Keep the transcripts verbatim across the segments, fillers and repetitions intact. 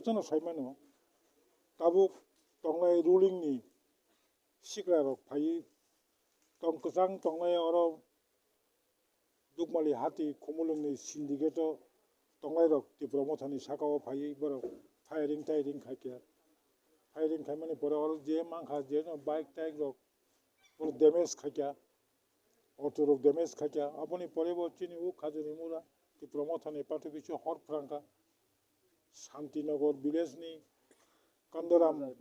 Jotono sai mano, tabuk tongnai ruling ni sikla rok phaiwi tong kwchang tongnai oro Dukmali hati Khumulwng ni syndicate o tongnai rok Tipra Motha ni saka o phaiwi borok firing tairing khaikha. Firing khaimani pore oro je mankha je no bike taik rok oro damage khaikha. Auto rok damage khaikha. Aboni pore bo chini o Khajuri Mura Tipra Motha ni party bisingo hor phrangkha. Santinagar village ni Kandaram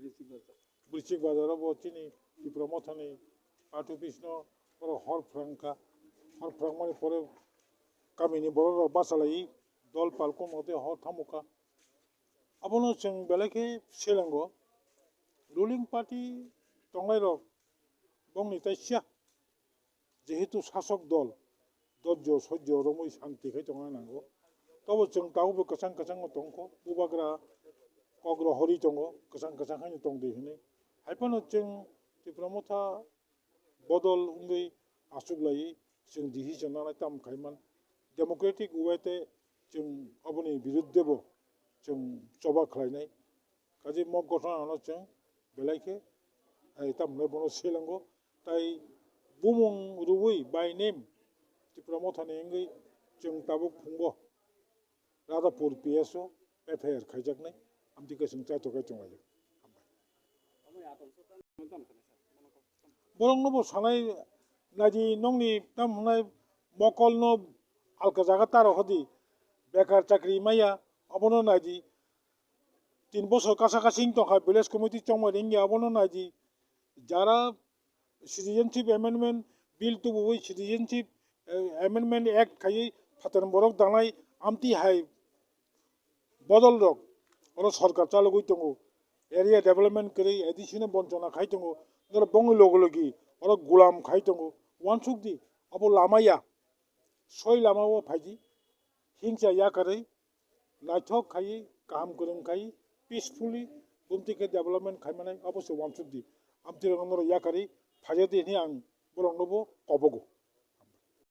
Brichik Bazar o bo chini Tipra Motha ni party office no borok hor phrangkha. Hor phrangmani pore kamini borok rok bachalai dol palkung motwi hor thamukha. Abono chwng belai khe selengo. Ruling party tongnai rok bongni tai siya. Jehetu sasok dol dojjo sojjo romwi santi khai tongna nango. Tobo chwng tabukbo kwchang kwchango tongkho, bubagra kok rohorwi tongo, kwchang kwchang haino tongdi hwnwi. Haiphano chwng Tipra Motha bodol wngwi achuklaiwi chwng decision nanai tamo khaiman. Democratic way tei chwng aboni biruddhebo chwng choba khlainai. Kaje mok gothono chwng belai khe, ai, tamo hwnwi bono selengo. Tai bumung rwui by name Tipra Motha ni wngwi chwng tabuk phungo Radhapur P S o F I R khaijaknai, amtwi khe chwng chaithok khe chwng laijak. Borokno bo sanai naidi, nokni tamo hwnai mokol no alka jaga ta rohordi, bekar chakri maya, abono naidi. Tin bosor kasa kasing tongkha village committee chongmani wngya, abono naidi. Jara Citizenship Amendment Bill tubuwi Citizenship, eh, Amendment Act khaiwi phatar borok danai amtwi hai bodol rok oro sorkar chalogwi tongo. Area development kwrwi additional bonchona khai tongo. Norok bongni logi logi oro gulam khai tongo. Wansukdi, abo lama ya. Soi lama o phaidi. Hingcha yakarwi naithok khaiwi, kaham kwrwng khaiwi, peacefully bumtwi khe development khaimanai abo se wansukdi. Amtwi rok norok yakarwi phaijadi hwnwi ang borokno bo kobogo.